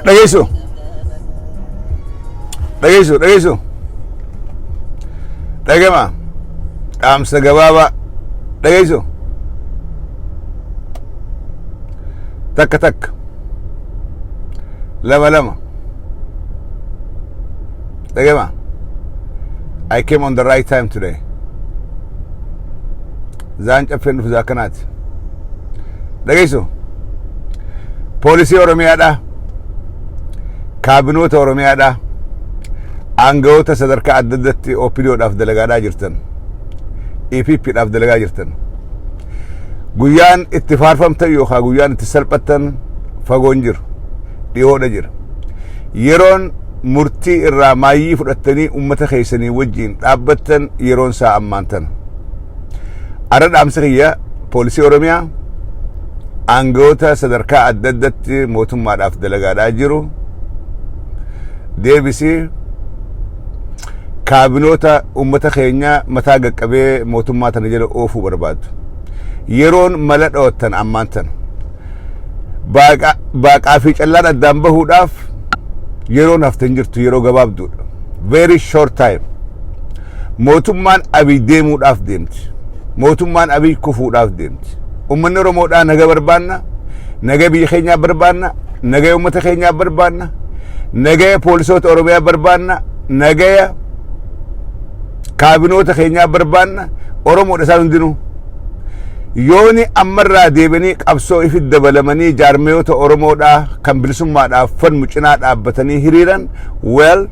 Dhageessu, dhageessu, dhageessu, dhagama. Dhaamsa gabaabaa dhageessu. Takka takka, lama lama, dhagama. I came on the right time today. Zaan caffeen dhufu akkanaati. Dhageessu, poolisii Oromiyaadha, kaabinoota Oromiyaadha, aangawoota sadarkaa adda addatti OPDOdhaaf dalagaadhaa jirtan, EPPdhaaf dalagaa jirtan, guyyaan itti faarfamtan yookaan guyyaan itti salphattan fagoon jiru, dhiyoodha jira. Yeroon murtii irraa maayyii fudhattanii ummata keessanii wajjiin dhaabbattan yeroon isaa ammaan tana. Arra dhaamsa kiyya poolisii Oromiyaa, aangawoota sadarkaa adda addatti mootummaadhaaf dalagaadhaa jiru, deebisii kaabinoota ummata keenya mataa qaqqabee mootummaa tana jala oofuu barbaadu, yeroon mala dhawattan ammaan tana. Baaqaa fi callaan addaan bahuudhaaf yeroon haftan jirtu yeroo gabaabduudha, very short time. Mootummaan Abiy deemuudhaaf deemti, mootummaan Abiy kufuudhaaf deemti. Ummanni Oromoodhaa naga barbaanna, naga biyya keenyaa barbaanna, nagaya ummata keenyaa barbaanna, nagaya poolisoota Oromiyaa barbaanna, nagaya kaabinoota keenyaa barbaanna. Oromoodha isaan hundinuu. Yooni ammarraa deebanii qabsoo ifi dabalamanii jaarmeyoota Oromoodhaa kan bilisummaadhaaf falmu cinaa dhaabbatanii hiriiran, well,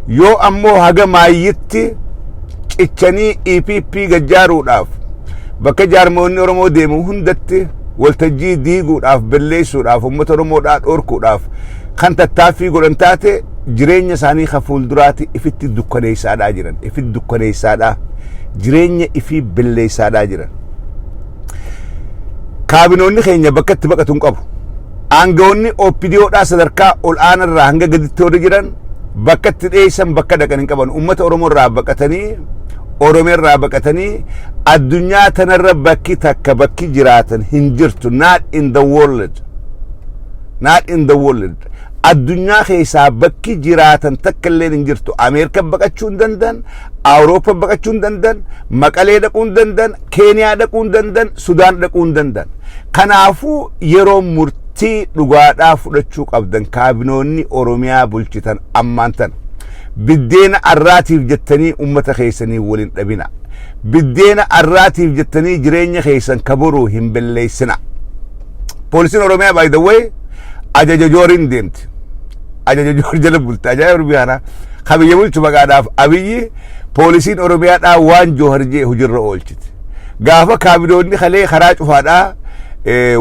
yoo ammoo haga maayyitti cichanii EPP gajjaaruudhaaf bakka jaarmoonni Oromoo deemu hundatti waltajjii diiguudhaaf, balleessuudhaaf, uummata Oromoodhaa dhorkuudhaaf kan tattaaffii godhan taate, jireenya isaanii kan fuulduraatti ifitti dukkaneessaadhaa jiran, ifitti dukkaneessaadhaa, jireenya ifii balleessaadhaa jiran. Kaabinoonni keenya bakka itti baqatu hin qabu. Aangawoonni OPDOdhaa sadarkaa ol aanarraa hanga gaditti warri jiran bakka itti dheessan, bakka dhaqan hin qaban. Uummata Oromoo irraa baqatanii, Oromiyaa irraa baqatanii addunyaa tanarra bakki takka bakki jiraatan hin jirtu. Not in the world. Not in the world. Addunyaa keessaa bakki jiraatan takka illee hin jirtu. Ameerikaa baqachuu hin danda'an, Awurooppaa baqachuu hin danda'an, Maqalee dhaquu hin danda'an, Keeniyaa dhaquu hin danda'an, Sudaan dhaquu hin danda'an. Kanaafuu yeroo murtii dhugaadhaa fudhachuu qabdan kaabinoonni Oromiyaa bulchitan ammaan tana. Biddeena arraatiif jettanii ummata keessanii waliin dhabina. Biddeena arraatiif jettanii jireenya keessan kaboruu hin balleessina. Poolisiin Oromiyaa, by the way, ajaja Jooriin deemti. Ajaja Joor jala bulte. Ajaa'iba Oromiyaadha. Kabiyya bulchu maqaadhaaf Abiyyi, poolisiin Oromiyaadhaa waan Joohar jee hojiirra oolchiti. Gaafa kaabinoonni kalee karaa cufaadhaa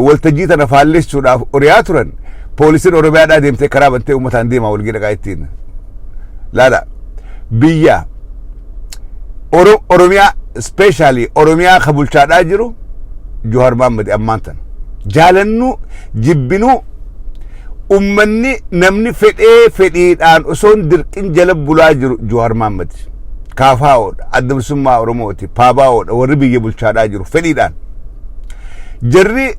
waltajjii tana faallessuudhaaf oriyaa turan, poolisiin Oromiyaadhaa deemtee karaa bantee uummataan deemaa walgii dhaqaa ittiin. Laala, biyya Oromiyaa, specially Oromiyaa ka bulchaadhaa jiru Johaar Mahammad ammaan tana. Jaalannuu jibbinuu, ummanni namni fedhee fedhiidhaan osoo hin dirqin jala bulaa jiru Johaar Mahammad. Kaafaa'oodha, Adda Bilisummaa Oromooti, Paabaa'oodha warri biyya bulchaadhaa jiru fedhiidhaan. Jarri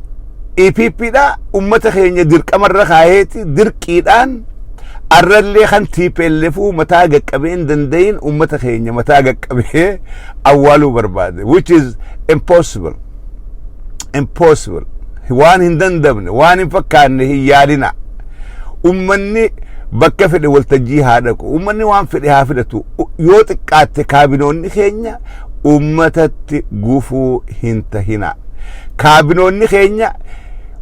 EPPdha ummata keenya dirqamarra kaayeeti dirqiidhaan arrallee kan TPLF mataa qaqqabee hin danda'in ummata keenya mataa qaqqabee awwaaluu barbaade, which is impossible, impossible. Waan hin dandamne, waan hin fakkaanne hin yaadina. Ummanni bakka fedhe waltajjii haa dhaqu, ummanni waan fedhe haa fidhatu. Yoo xiqqaatte kaabinoonni keenya ummatatti gufuu hin tahina. Kaabinoonni keenya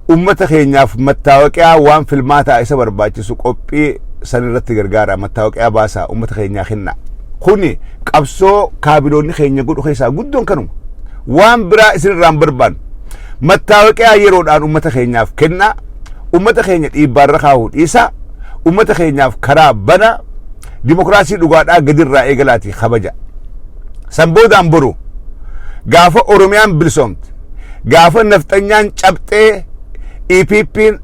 ummata keenyaaf mattaawoqiyaa waan filmaataa isa barbaachisu qophii san irratti gargaara, mattaawoqiyaa baasaa ummata keenyaa kenna. Kuni qabsoo kaabinoonni keenya godhu keessaa guddoon kanuma. Waan biraa isin irraan barbaannu. Mattaawoqiyaa yeroodhaan ummata keenyaaf kenna. Ummata keenya dhiibbaarra kaa'uu dhiisa. Ummata keenyaaf karaa bana. Dimokiraasii dhugaadhaa gadirraa eegalaati kabaja. San boodaan boru gaafa Oromiyaan bilisoomte, gaafa nafxanyaan cabxee EPP'n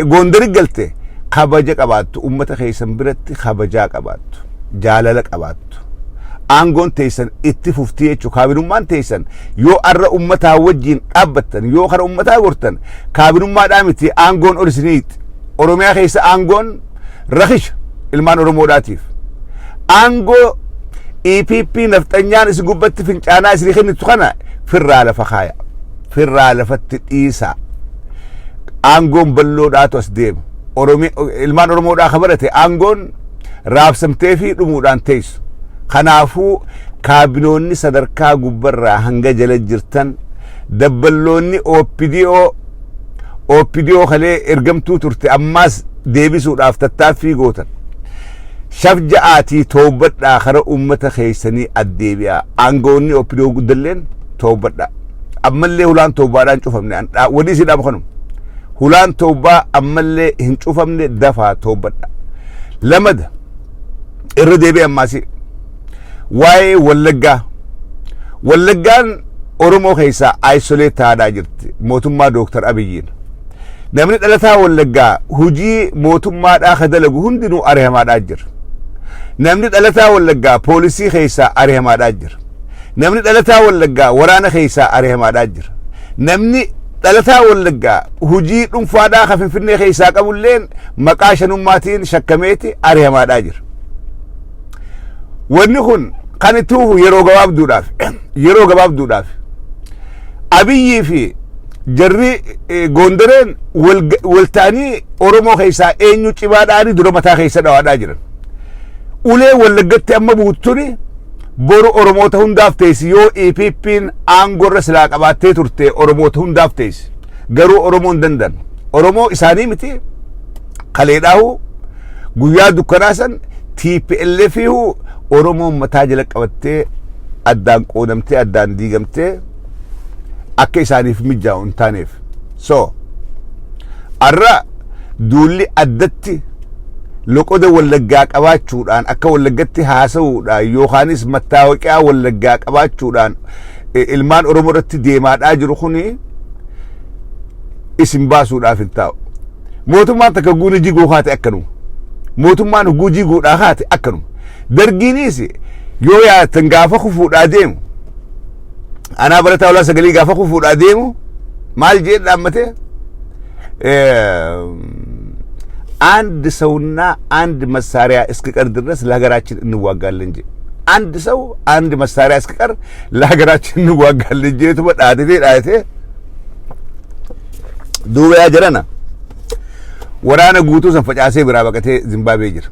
Gondari galte, Kabaja qabaattu, ummata keessan biratti kabajaa qabaattu, jaalala qabaattu. Aangoon teessan itti fuftii jechuu. Kaabinummaan teessan yoo arra ummataa wajjiin dhaabbattan, yoo kara ummataa gortan, kaabinummaadhaa miti, aangoon ol isiniitti. Oromiyaa keessa aangoon rakisha ilmaan Oromoodhaatiif. Aangoo EPP nafxanyaan isin gubbatti fincaanaa isinii kennitu kana firraa lafa kaaya, firraa lafatti dhiisaa. Aangoon bal'oodhaatu as deema. Ilmaan Oromoodhaa ka barate aangoon raabsamtee fi dhumuudhaan teessu. Kanaafuu kaabinoonni sadarkaa gubbarraa hanga jala jirtan, dabballoonni OPDO, OPDO kalee ergamtuu turte ammaas deebisuudhaaf tattaaffii gootan, shafja'aatii toobadhaa, kara ummata keessanii addeebi'aa. Aangoonni OPDO guddalleen toobadhaa. Ammallee hulaan toobaadhaan cufamne. Wanni isin dhaabu kanuma. Hulaan toobaa ammallee hin cufamne, dafaa toobadha. Lamada irra deebi'e ammaasi waa'ee Wallaggaa. Wallaggaan Oromoo keessaa isolate taadhaa jirti mootummaa Dooktar Abiyyiin. Namni dhalataa Wallaggaa hujii mootummaadhaa ka dalagu hundinuu ari'amaadhaa jira. Namni dhalataa Wallaggaa poolisii keessaa ari'amaadhaa jira. Namni dhalataa Wallaggaa waraana keessaa ari'amaadhaa jira. Namni dhalataa Wallaggaa hujii dhuunfaadhaa ka Finfinnee keessaa qabulleen maqaa shanummaatiin shakkameeti ari'amaadhaa jira. Wanni kun kan itti fufu yeroo gabaabduudhaaf, yeroo gabaabduudhaaf. Abiyyii fi jarri Gondareen wal ta'anii Oromoo keessaa eenyu cimaadhaani dura mataa keessa dhawaadhaa jiran. Ulee Wallaggatti amma buuttuni boru Oromoota hundaaf teessi. Yoo EPP'n aangorra silaa qabaattee turte, Oromoota hundaaf teessi. Garuu Oromoo hin danda'an. Oromoo isaanii miti. Kaleedhaahu guyyaa dukkanaa san TPLF Oromoon mataa jala qabattee addaan qoodamtee, addaan diigamtee akka isaaniif mijaa'u hin taaneef. So arra duulli addatti loqoda Wallaggaa qabaachuudhaan, akka Wallaggatti haasa'uudhaan, yookaanis mattaawoqiyaa Wallaggaa qabaachuudhaan ilmaan Oromoo irratti deemaadhaa jiru kuni isin baasuudhaaf hin taa'u. Mootummaan takka guuni jiguu haate akkanuma. Mootummaan huguu jiguudhaa haate akkanuma. Dargiinis yoo yaadatan gaafa kufuudhaa deemu, anaa barataa olaa sagalii, gaafa kufuudhaa deemu maal jee dhaammatee? አንድ ሰውና አንድ መሳሪያ እስኪቀር ድረስ ለሀገራችን እንዋጋለን እንጂ፣ አንድ ሰው አንድ መሳሪያ እስኪቀር ለሀገራችን እንዋጋለን እንጂ jeetuma dhaatee dhaatee duuba yaa jarana waraana guutuu san facaasee biraa baqatee Zimbaabuwee jira.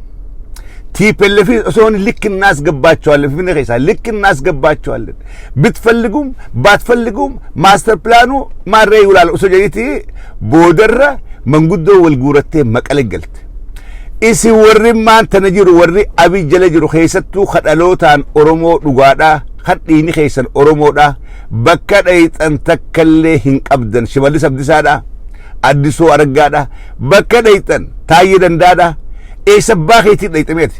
TPLF osoo ልክ እናስገባቸዋለን፣ Finfinnee keessaa ልክ እናስገባቸዋለን፣ ብትፈልጉም ባትፈልጉም master plan ኡ ማድረግ ይውላል osoo jedhiti boodarra manguddoo wal guurattee Maqale galte. Isin warri maan tana jiru, warri Abiy jala jiru, keessattuu kadhalootaan Oromoo dhugaadhaa, kan dhiini keessan Oromoodhaa, bakka dhayxan takkallee hin qabdan. Shimallis Abdisaadhaa, Addisuu Araggaadhaa, bakka dhayxan Taayyee Dandaadhaa, eessa abbaa keetii dhayxameeti?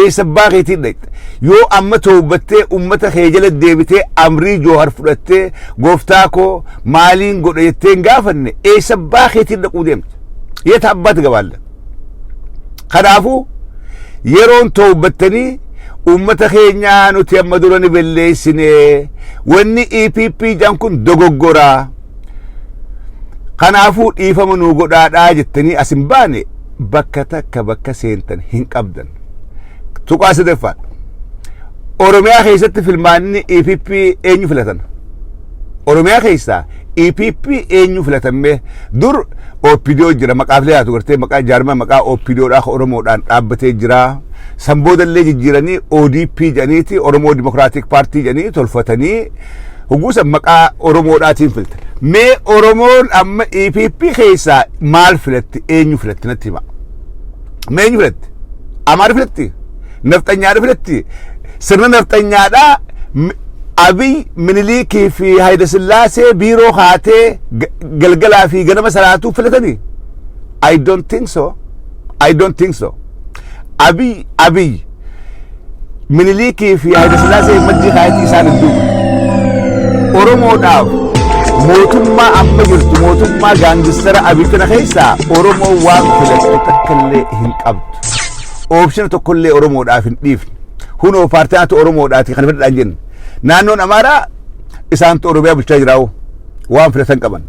Eessa abbaa keetii dhayxe? Yoo amma toobattee ummata kee jala deebitee amrii Joohar fudhattee gooftaa koo maaliin godhe jettee hin gaafanne, eessa abbaa keetii dhaquu deemte? Yeeta abbaatti gabaalla. Kanaafuu yeroon toobattanii ummata keenyaa nuti amma dura ni belleessine, wanni EPP jedhan kun dogoggoraa, kanaafuu dhiifama nuu godhaadhaa jettanii as hin baane, bakka takka bakka seentan hin qabdan. Tuqaa sadaffaa, Oromiyaa keessatti filmaanni EPP eenyu filatan? Oromiyaa keessaa EPP eenyu filatame? Dur OPDO jira, maqaaf haatu gartee maqaa jaarmaa maqaa OPDO dhaa Oromoodhaan dhaabbatee jira. San boodallee jijjiiranii ODP jedhaniiti, Oromoo Democratic Party jedhanii tolfatanii huguusa maqaa Oromoodhaatiin filte. Mee Oromoon amma EPP keessaa maal filatti? Eenyu filatti natti hima. Mee eenyu filatti? Amaara filatti? Nafxanyaadha filatti? Sirna nafxanyaadhaa Abiy Minilikii fi Hayila Sillaasee biiroo kaatee galgalaa fi ganama salaatuu filatanii? I don't think so. I don't think so. Abiy Minilikii fi Hayila Sillaasee maddii kaayatii isaan hin duuba. Oromoodhaaf Mootummaa amma jirtu, mootummaa gangster Abiy kana keessaa Oromoo waan filattu takkallee hin qabdu. Option tokkollee Oromoodhaaf hin dhiifne. Hunoo paartiyaatu Oromoodhaati kan fedhaan jennu. Naannoon Amaaraa isaantu Oromiyaa bulchaa jiraa'u waan filatan qaban.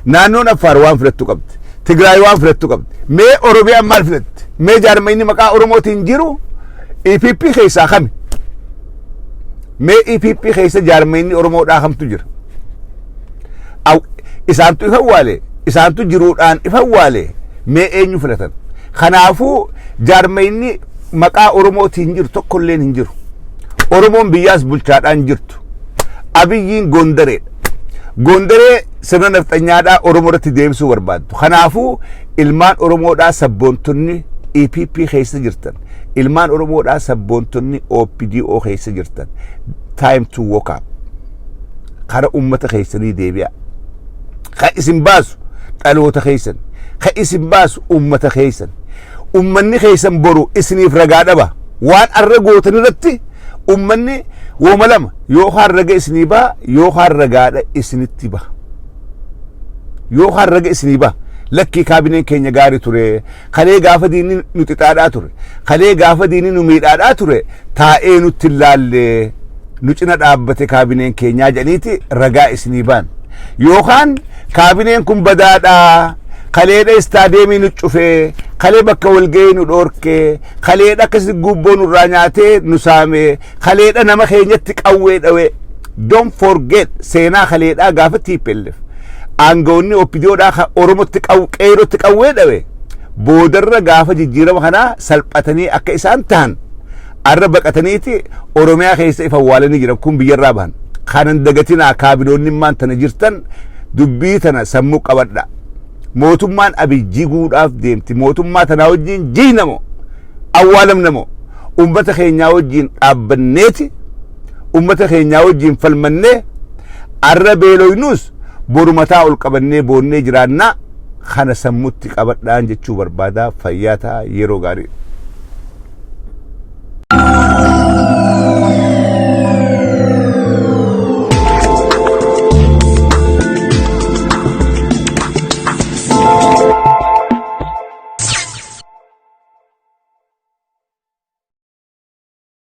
Naannoon Affaar waan filattu qabdi. Tigraay waan filattu qabdi. Mee Oromiyaan maal filatti? Mee jaarmayni maqaa Oromootiin jiru EPP keessaa kami? Mee EPP keessa jaarmayni Oromoodhaa kamtu jira? Isaantu ifa awwaale, isaantu jiruudhaan ifa awwaale, mee eenyu filatan? Kanaafuu jaarmayni maqaa Oromootiin jiru tokkolleen hin jiru. Oromoon biyyaas bulchaadhaan jirtu. Abiyyiin Gondareedha. Gondaree sirna nafxanyaadhaa Oromoo irratti deebisuu barbaaddu. Kanaafuu ilmaan Oromoodhaa sabboontonni EPP keessa jirtan, ilmaan Oromoodhaa sabboontonni OPDO keessa jirtan, time to wake up. Kara ummata keessanii deebi'a. Ka isin baasu dhaloota keessan, ka isin baasu ummata keessan. Ummanni keessan boru isiniif ragaa dhaba. Waan arra gootan irratti ummanni wooma lama yookaan raga isinii ba'a yookaan ragaadha isinitti ba'a. Yookaan raga isinii ba'a. Lakkii, kaabineen keenya gaarii ture. Kalee gaafa diinni nu xixaadhaa ture. Kalee gaafa diinni nu miidhaadhaa ture. Taa'ee nutti hin laalle, nu cina dhaabbate kaabineen keenyaa jedhaniiti ragaa isinii ba'an. Yookaan kaabineen kun badaadhaa. Kaleedha istaadiyeemii nu cufee, kalee bakka walgahii nu dhoorkee, kaleedha akkasi gubboo nurraa nyaatee nu saamee, kaleedha nama keenyatti qawwee dhawee. Don't forget seenaa kaleedhaa gaafa TPLF. Aangawoonni OPDOdhaa Oromotti qeerootti qawwee dhawe. Boodarra gaafa jijjiirama kanaa salphatanii akka isaan tahan arra baqataniiti Oromiyaa keessa ifa awwaalanii jiran kun biyyarraa bahan. Kanan dagatinaa, kaabinoonni maan tana jirtan, dubbii tana sammuu qabadha. Mootummaan Abiy jiguudhaaf deemti. Mootummaa tanaa wajjin jiinamo, awwaalamnamo, ummata keenyaa wajjin dhaabbanneeti ummata keenyaa wajjin falmannee arra beeloynus boru mataa ol qabannee boonnee jiraannaa. Kana sammutti qabadhaan jechuu barbaadaa. Fayyaa ta'a, yeroo gaarii.